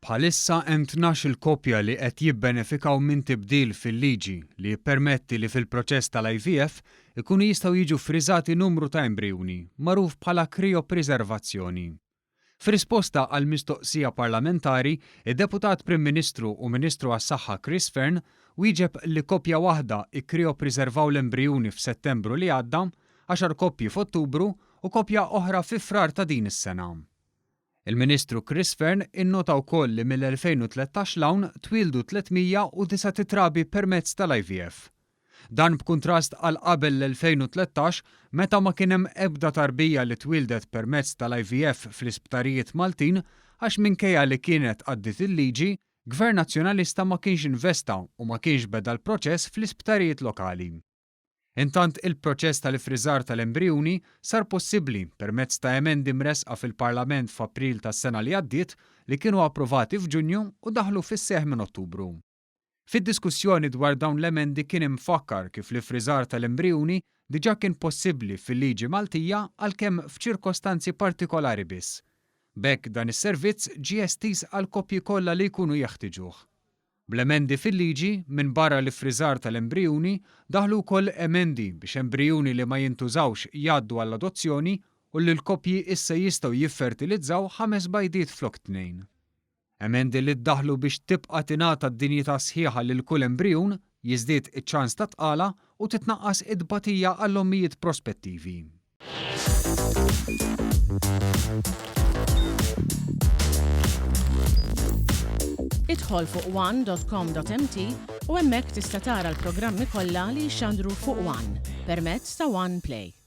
Bħalissa hemm 12-il koppja li qed jibbenefikaw minn tibdil fil-liġi li jippermetti li fil-proċess tal-IVF ikunu jistgħu jiġu ffriżati numru ta' embrijuni, magħruf bħala krijopriservazzjoni. F'risposta għal mistoqsija parlamentari, id-Deputat Prim Ministru u Ministru għas-Saħħa Chris Fearne wieġeb li koppja waħda kkrijopriservaw l-embrijuni f'Settembru li għadda, għaxar koppji f'Ottubru u koppja oħra fi Frar ta' din is-sena. Il-Ministru Chris Fearne innota wkoll li mill-2013 'l hawn twieldu 309 trabi permezz tal-IVF. Dan b'kuntrast għal qabel l-2013 meta ma kien hemm ebda tarbija li twieldet permezz tal-IVF fl-isptarijiet Maltin għax minkejja li kienet għaddiet il-liġi, Gvern Nazzjonalista ma kienx investa u ma kienx beda l-proċess fl-isptarijiet lokali. Intant il-proċess tal-iffriżar tal-embrijuni sar possibbli permezz ta' emendi mressqa fil-Parlament f'April tas-sena li għaddiet li kienu approvati f'Ġunju u daħlu fis-seħħ minn Ottubru. Fid-diskussjoni dwar dawn l-emendi kien imfakkar kif l-iffriżar tal-embrijuni diġà kien possibbli fil-liġi Maltija għalkemm f'ċirkostanzi partikolari biss. B'hekk dan is-servizz ġie estiż għall-koppji kollha li jkunu jeħtiġuh. Bl-emendi fil-liġi, minbarra l-iffriżar tal-embrijuni, daħlu wkoll emendi biex embrijuni li ma jintużawx jgħaddu għall-adozzjoni u li l-koppji issa jistgħu jiffertilizzaw ħames bajdiet flok tnejn. Emendi li ddaħħlu biex tibqa' tingħata d-dinjità sħiħa lil kull embrijun, jiżdied iċ-ċans ta' tqala u titnaqqas it-tbatija għall-ommijiet prospettivi. Idħol fuq one.com.mt u hemmhekk tista' tara l-programmi kollha li jixxandru fuq One permezz ta' One Play.